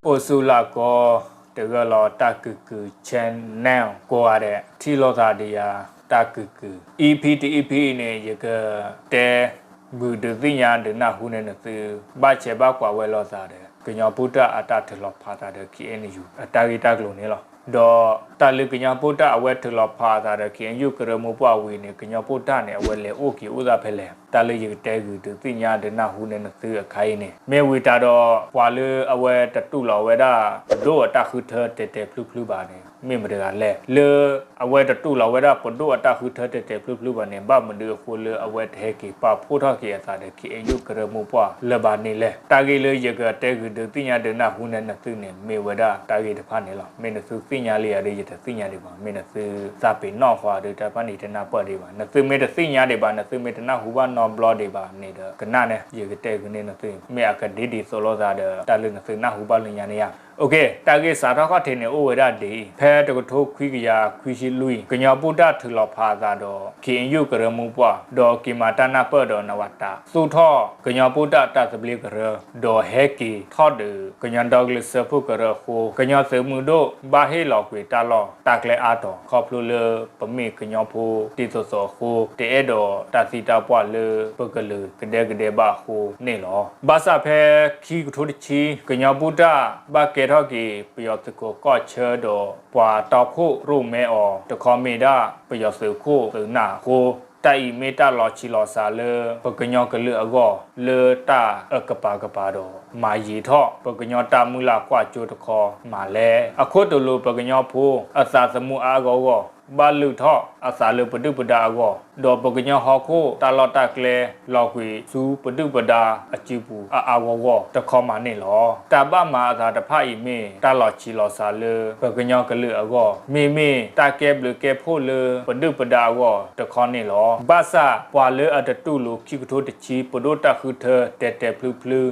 အိၣ်ဆူၣ်လၢ်ကီ တဂၢၢ်လီၤတၢ်ကုၢ်ကုၢ် channel ကိးဂၤဒဲး ထံၣ်လိာ်သးဒီးယၤတၢ်ကုၢ်ကုၢ် EP တ EP အံၤန့ၣ် ယကတဲဂုာ်ဒုးသ့ၣ်ညါဒုးနၢ်ဟူန့ၢ်နသု ဘၣ်ဆဲးဘၣ်ကွၢ်ဝဲလိာ်သးဒီး ကညီဖိတၢ်အတၢ်ထုးလီၤဖးသးဒီး KNU အတၢ်ဂ့ၢ်တၢ်ကျိၤန့ၣ်လီၤ. ဒီးတၢ်လၢကညီဖိတၢ်အဝဲထုးလီၤဖးအသးဒီး KNU ကရၢမိၢ်ပှၢ်ဝံၤန့ၣ် ကညီဖိတၢ်န့ၣ် အဝဲလဲၤအိၣ်က့ၤအိၣ်သးဖဲလဲၣ် တၢ်လၢယကတဲဂုာ်ဒုးသ့ၣ်ညါဒုးနၢ်ဟူန့ၢ်နသုအခါအံၤန့ၣ် မ့ၢ်ဝံၤတၢ်ဒီး ပှၤလၢအဝဲတတူၢ်လိာ်ဝဲဒၣ် ပဒိၣ်အတၢ်ဃုထၢတဲာ်တဲာ်ဖျုဖျုဘၣ်န့ၣ် မ့ၢ်မတဂၤလဲၣ်. လၢအဝဲတတူၢ်လိာ်ဝဲဒၣ်ပဒိၣ်အတၢ်ဃုထၢတဲာ်တဲာ်ဖျုဖျုဘၣ်န့ၣ် ဘၣ်မနုၤအဃိလၢအဝဲတဟဲက့ၤပာ်ဖှိၣ်ထီၣ်က့ၤအသးဒီး KNU ကရၢမိၢ်ပှၢ်လၢၤဘၣ်န့ၣ်လဲၣ်. တၢ်ဂ့ၢ်လၢယကတဲဂုာ်ဒုးသ့ၣ်ညါဒုးနၢ်ဟူန့ၢ်နသုန့ၣ် မ့ၢ်ဝဲဒၣ်တၢ်ဂ့ၢ်တဖၣ်န့ၣ်လီၤ. မ့ၢ်နသုသ့ၣ်ညါလံယၤဒီး ယတသ့ၣ်ညါဒံးဘၣ်, မ့ၢ်နသုသးပ့ၤနီၣ်ဃီဒီး တၢ်တဖၣ်န့ၣ်တနၢ်ပၢၢ်ဒံးဘၣ်. နသုမ့ၢ်တသ့ၣ်ညါဒံးဘၣ်, နသုမ့ၢ်တနၢ်ဟူဘၣ်နီတဘျီဒံးဘၣ်န့ၣ်ဒီး ကနၣ်န့ၣ် ယကတဲဂုာ်န့ၢ်နသု မ့ၢ်အကဒ်ဒ်သိးလိာ်သးဒီး တၢ်လၢနသုနၢ်ဟူဘၣ်လၢညါန့ၣ်ဧါ. တၢ်ဂ့ၢ်စးထီၣ်ခီၣ်ထံးန့ၣ်အိၣ်ဝဲဒၣ်ဒ်အံၤ, ဖဲတကထိခွံကယၤခွံဆံလွံၢ် ကညီဖိတၢ်ထုးလီၤဖးအသးဒီး KNU ကရၢမိၢ်ပှၢ် ဒီးက့ၤမၤတၢ်နၢ်ပၢၢ်ဒီး နဝတ သူၣ်ထီၣ်ကညီဖိတၢ်တၢ်သဘျ့ကရၢ ဒီးဟဲက့ၤထီၣ်ဒီး ကညီဒီကလုာ်စၢဖှိၣ်ကရၢအဃိ ကညီသုးမုၢ်ဒိၣ်ဘၣ်ဟ့ၣ်လီၤကွံာ်တၢ်လီၢ်တၢ်ကျဲအါတီၤ ခီဖျိလၢပမ့ၢ်ကညီဖိဒ်သိးသိးအဃိ တအဲၣ်ဒိးတၢ်သံတၢ်ပှၢ်လၢပကလုာ်ကဒဲကဒဲဘၣ်အဃိန့ၣ်လီၤ. ဘၣ်ဆၣ်ဖဲခံကထိတဆံ ကညီဖိတၢ်ဘၣ်ကဲထီၣ်က့ၤ ပယီၤသုးခိးကီၢ်ဆၢဒီး ပှၤတီခိၣ်ရိၣ်မဲအီၤတခီမ့ၢ်ဒၣ် ပယီၤသုးခိၣ်သုးနၢ်အဃိ တၢ်အံၤမ့ၢ်တၢ်လီၤဆံးလီၤစှၤလၢပကညီကလုာ်အဂီၢ် လၢတၢ်အကပၤကပၤဒီး မၤယံာ်ထီၣ်ပကညီတၢ်မုၢ်လၢ်ကွၢ်စိတခီမးလဲၣ်. အခိၣ်တလိၤပကညီဖိအသးသမူအါအါဂီၢ်ဂီၢ် ဘၣ်လုၢ်ထီၣ်အသးလၢပဒုၣ်ပဒါအဂီၢ် ဒီးပကညီဟီၣ်ခိၣ်တၢ်လီၢ်တၢ်ကျဲ လီၤကွံာ်ဆူပဒုၣ်ပဒါအစုပူၤအါအါဂီၢ်ဂီၢ်တခီမးန့ၣ်လီၤ. တၢ်ဘၣ်မၤအသးတဖၣ်အံၤမ့ၢ်တၢ်လီၤဆံးလီၤစှၤလၢပကညီကလုာ်အဂီၢ် မ့မ့ၢ်တၢ်ကဲဘျုးကဲဖှိၣ်လၢပဒုၣ်ပဒါအဂီၢ်တခီန့ၣ်လီၤ. ဘၣ်ဆၣ်ပှၤလၢအတတူၢ်လိာ်ခံကထိတဆံ ပဒိၣ်တၢ်ဃုထၢတဲာ်တဲာ်ဖျုဖျု ဒ်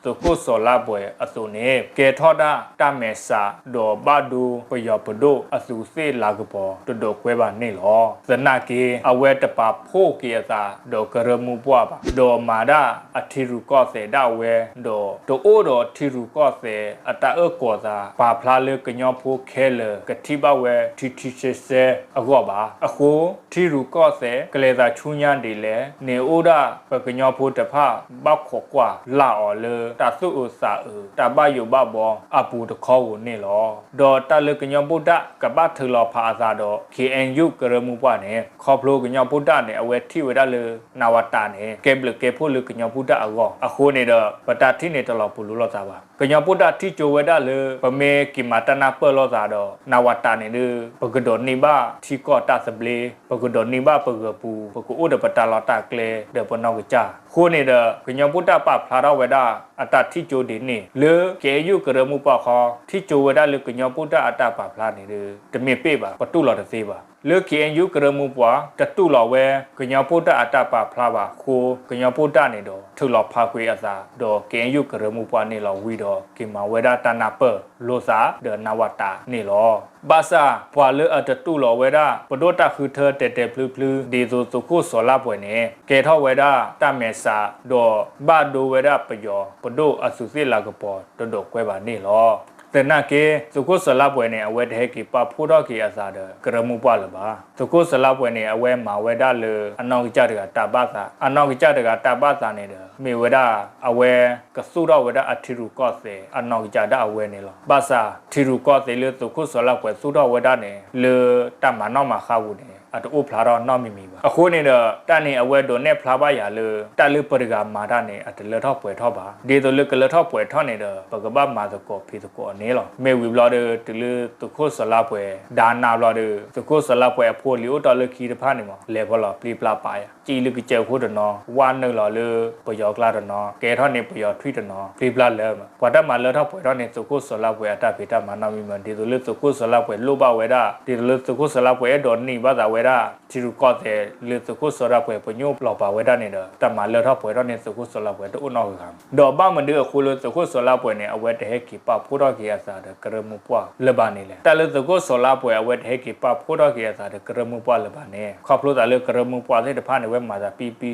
သုးခိၣ်စီၤလါပှဲၤအသိးန့ၣ် ကဲထီၣ်ဒၣ်တၢ်မဲာ်ဆှး ဒီးဘၣ်ဒိပယီၤပဒိၣ်အသူးသ့ၣ်လၤကပီၤတဒိးကွဲဘၣ်န့ၣ်လီၤ. သနာ်က့ အဝဲတပာ်ဖှိၣ်က့ၤအသးဒီးကရၢမိၢ်ပှၢ်ဘၣ်, ဒီးမၤဒၣ်အထံရူၢ်ကီၢ်သဲးဒၣ်ဝဲ, ဒီးတအိၣ်ဒီးထံရူၢ်ကီၢ်သဲးအတၢ်အၢၣ်ကီၤသး ပာ်ဖျါလၢကညီဖိခဲလၢာ်ကထံၣ်ဘၣ်ဝဲထံထံဆဲဆဲအဂီၢ်ဘၣ်. အဃိ ထံရူၢ်ကီၢ်သဲးကလဲၤသးဆူညါဒ်လဲၣ်, န့ၣ်အိၣ်ဒၣ်ပကညီဖိတဖၣ်ဘၣ်ခိးကွၢ်လၢ်အီၤလၢတၢ်သူၣ်အုးသးအုး တၢ်ဘၣ်ယိၣ်ဘၣ်ဘီအပူၤတခီဧိၤန့ၣ်လီၤ. ဒီးတၢ်လၢကညီဖိတၢ်ကဘၣ်ထုးလီၤဖးအသးဒီး KNU ကရၢမိၢ်ပှၢ်န့ၣ် ခီဖျိကညီဖိတၢ်န့ၣ် အဝဲထံၣ်ဝဲဒၣ်လၢ နဝတ န့ၣ် ကဲဘျုးကဲဖှိၣ်လၢကညီဖိတၢ်အဂီၢ် အဃိန့ၣ်ဒီး ပတၢ်ထံၣ်န့ၣ်တလီၤပလိာ်လိာ်သးဘၣ်. ကညီဖိတၢ်ထံၣ်ကၠိဝဲဒၣ်လၢ ပမ့ၢ်က့ၤမၤတၢ်နၢ်ပၢၢ်လိာ်သးဒီး နဝတ န့ၣ်ဒီး ပကဒိးန့ၢ်ဘၣ်ထံကီၢ်တၢ်သဘျ့, ပကဒိးန့ၢ်ဘၣ်ပဂၢၤပူၤ, ပကအိၣ်ဒီးပတၢ်လီၢ်တၢ်ကျဲဒီးပနီၢ်ကစၢ်. အဃိန့ၣ်ဒီး ကညီဖိတၢ်ပာ်ဖျါထီၣ်ဝဲဒၣ်အတၢ်ထံၣ်ကၠိဒ်န့ၣ် လၢ KNU ကရၢမိၢ်ပှၢ်ခီ ထံၣ်ကၠိဝဲဒၣ်လၢကညီဖိတၢ်အတၢ်ပာ်ဖျါန့ၣ်ဒီး တမ့ၢ်ပ့ၢ်ဘၣ်, ပတူၢ်လိာ်တသ့ဘၣ်. လၢ KNU ကရၢမိၢ်ပှၢ် တတူၢ်လိာ်ဝဲ ကညီဖိတၢ်အတၢ်ပာ်ဖျါဘၣ်အဃိ ကညီဖိတၢ်န့ၣ်ဒီး ထုးလီၤဖးကွံာ်အသး ဒီး KNU ကရၢမိၢ်ပှၢ်န့ၣ်လီၤဝံၤဒီး က့ၤမၤဝဲဒၣ်တၢ်နၢ်ပၢၢ်လိာ်သးဒီး နဝတ န့ၣ်လီၤ. ဘၣ်ဆၣ် ပှၤလၢအတတူၢ်လိာ်ဝဲဒၣ် ပဒိၣ်တၢ်ဃုထၢတဲာ်တဲာ်ဖျုဖျု ဒ်သိးသုးခိၣ်စီၤလါပှဲၤန့ၣ် ကဲထီၣ်ဝဲဒၣ်တၢ်မဲာ်ဆှး ဒီးဘၣ်ဒိဝဲဒၣ်ပယီၤပဒိၣ်အသူးသ့ၣ်လၤကပီၤတဒိးကွဲဘၣ်န့ၣ်လီၤ. သနာ်က့ သုးခိၣ်စီၤလါပှဲၤန့ၣ် အဝဲတဟဲက့ၤပာ်ဖှိၣ်ထီၣ်က့ၤအသးဒီး ကရၢမိၢ်ပှၢ်လၢၤဘၣ်. သုးခိၣ်စီၤလါပှဲၤန့ၣ် အဝဲမၤဝဲဒၣ်လၢ အနီၢ်ကစၢ်တဂၤတၢ်ဘၣ်သး, အနီၢ်ကစၢ်တဂၤတၢ်ဘၣ်သးန့ၣ်ဒီး မ့ၢ်ဝဲဒၣ် အဝဲကသူၣ်ထီၣ်ဝဲဒၣ်အထံရူၢ်ကီၢ်သဲး အနီၢ်ကစၢ်ဒၣ်အဝဲန့ၣ်လီၤ. ဘၣ်ဆၣ် ထံရူၢ်ကီၢ်သဲးလၢသုးခိၣ်စီၤလါပှဲၤသူၣ်ထီၣ်ဝဲဒၣ်န့ၣ် လၢတၢ်မၤနီၣ်မၤဃါပူၤန့ၣ် အတအိၣ်ဖျါထီၣ်နီတမံၤမံၤဘၣ်. အဃိန့ၣ်ဒီး တၢ်န့ၣ်အဝဲဒိးနဲၣ်ဖျါဘၣ်ယၤလၢ တၢ်လၢပတဂၤမၤတၢ်န့ၣ် အတလၢထီၣ်ပှဲၤထီၣ်ဘၣ်. ဒ်သိးလၢကလၢထီၣ်ပှဲၤထီၣ်န့ၣ်ဒီး ပကဘၣ်မၤသကိးဖံးသကိးန့ၣ်လီၤ. မ့ၢ်ဝံၤဘျီဒီး တုၤလၢသုးခိၣ်စီၤလါပှဲၤ ဒါနးဘျီဒီး သုးခိၣ်စီၤလါပှဲၤအဖိအလံၤအိၣ်တီၢ်လၢခံတဖၣ်န့ၣ်မး လဲၤဖီလီၤပျံၤပျါပာ်ယၤ ကံလၢကစၢၢ်ခိၣ်တနီၤ, ဝၣ်နုာ်လီၤလၢပယီၤကျါတနီၤ, ကဲထီၣ်န့ၢ်ပယီၤထွံၣ်တနီၤ, ပျံၤပျါလၢမး. ပှၤတၢ်မၤလၢထီၣ်ပှဲၤထီၣ်န့ၣ် သုးခိၣ်စီၤလါပှဲၤအတၢ်ဖံးတၢ်မၤနီတမံၤမံၤ, ဒ်သိးလၢသုးခိၣ်စီၤလါပှဲၤလိၣ်ဘၣ်ဝဲဒၣ်, ဒ်သိးလၢသုးခိၣ်စီၤလါပှဲၤအဲၣ်ဒိးန့ၢ်ဘၣ်သးဝဲ ဒၣ်ထံရူၢ်ကီၢ်သဲးလၢသုးခိၣ်စီၤလါပှဲၤ ပညိၣ်လီၤပာ်ဝဲဒၣ်န့ၣ်ဒီး တၢ်မၤလၢထီၣ်ပှဲၤထီၣ်န့ၣ် သုးခိၣ်စီၤလါပှဲၤတအိၣ်နီတဂၤ. ဒီးဘၣ်မနုၤအဃိလၢသုးခိၣ်စီၤလါပှဲၤန့ၣ် အဝဲတဟဲက့ၤပာ်ဖှိၣ်ထီၣ်က့ၤအသးဒီးကရၢမိၢ်ပှၢ်လၢၤဘၣ်န့ၣ်လဲၣ်. တၢ်လၢသုးခိၣ်စီၤလါပှဲၤ အဝဲတဟဲက့ၤပာ်ဖှိၣ်ထီၣ်က့ၤအသးဒီးကရၢမိၢ်ပှၢ်လၢၤဘၣ်န့ၣ် ခီဖျိသးလၢကရၢမိၢ်ပှၢ်သ့ၣ်တဖၣ်န့ၣ် ဝဲမၤသးပံပံကၠီကၠီ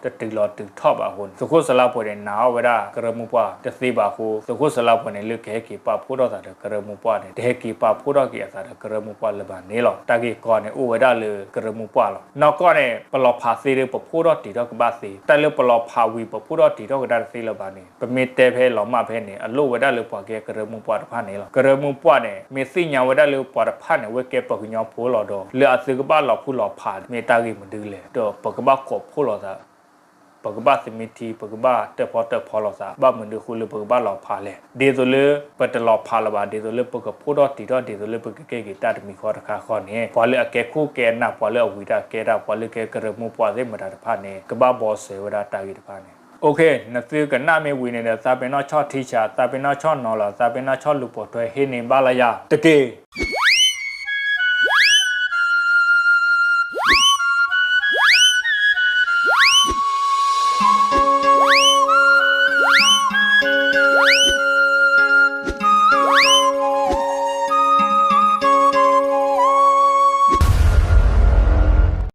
တတုၤလီၤတုၤထီၣ်ဘၣ်အဃိန့ၣ် သုးခိၣ်စီၤလါပှဲၤန့ၣ် နာ်အီၣ်ဝဲဒၣ်ကရၢမိၢ်ပှၢ်တသ့ဘၣ်အဃိ သုးခိၣ်စီၤလါပှဲၤန့ၣ် လၢကဟဲက့ၤပာ်ဖှိၣ်ထီၣ်သးဒီးကရၢမိၢ်ပှၢ်န့ၣ် တဟဲက့ၤပာ်ဖှိၣ်ထီၣ်က့ၤအသးဒီးကရၢမိၢ်ပှၢ်လၢၤဘၣ်န့ၣ်လီၤ. တၢ်ဂ့ၢ်ကီန့ၣ် အိၣ်ဝဲဒၣ်လၢကရၢမိၢ်ပှၢ်လီၤ. နီၢ်ကီၢ်န့ၣ် ပလီၤဖးသ့ဒီး ပဖှိၣ်ထီၣ်တံာ်ထီၣ်ကဘၣ်သ့, တၢ်လၢပလီၤဖးဝံၤ ပဖှိၣ်ထီၣ်တံာ်ထီၣ်ကဒါတသ့လၢၤဘၣ်န့ၣ် ပမ့ၢ်တဲဖဲလီၤမၢ်ဖဲန့ၣ် အလိၣ်ဝဲဒၣ်လၢပှၤကဲကရၢမိၢ်ပှၢ်တဖၣ်န့ၣ်လီၤ. ကရၢမိၢ်ပှၢ်န့ၣ် မ့ၢ်သ့ၣ်ညါဝဲဒၣ်လၢပှၤတဖၣ်န့ၣ် အဝဲကဲပှၤကညီဖိလီၤဒီး လၢအသုကဘၣ်လီၤဖှိၣ်လီၤဖး မ့ၢ်တၢ်ဂ့ၢ်မနုၤလဲၣ်, ဒီးပကဘၣ်ကိးဖှိၣ်လိာ်သး ပကဘၣ်သမံထံ ပကဘၣ်တၢၣ်ဖီတၢၣ်ဖီလိာ်သး ဘၣ်မနုၤအဃိလၢပကဘၣ်လီၤဖးလဲၣ်. ဒ်သိးလၢပတလီၤဖးလၢၤဘၣ်, ဒ်သိးလၢပကဖှိၣ်ထီၣ်တံာ်ထီၣ် ဒ်သိးလၢပကကဲက့ၤတၢ်တမံၤဃီတခါဃီန့ၣ် ပှၤလၢအကဲခိၣ်ကဲနၢ် ပှၤလၢအဝံၤတၢ်ကဲတၢ် ပှၤလၢကဲကရၢမိၢ်ပှၢ်သ့ၣ်မတၤတဖၣ်န့ၣ် ကဘၣ်ဘီစဲးဝဲဒၣ်တၢ်ဂ့ၢ်တဖၣ်န့ၣ် OK, နသုကနၣ်မ့ၢ်ဝံၤန့ၣ်ဒီး သးပ့ၤနီၣ်ဆီၣ်ထံဆး, သးပ့ၤနီၣ်ဆီၣ်နီၤလီၤ, သးပ့ၤနီၣ်ဆီၣ်လူၤပိာ်ထွဲ ဟ့ၣ်န့ၢ်ဘၣ်လၢယၤတက့ၢ်.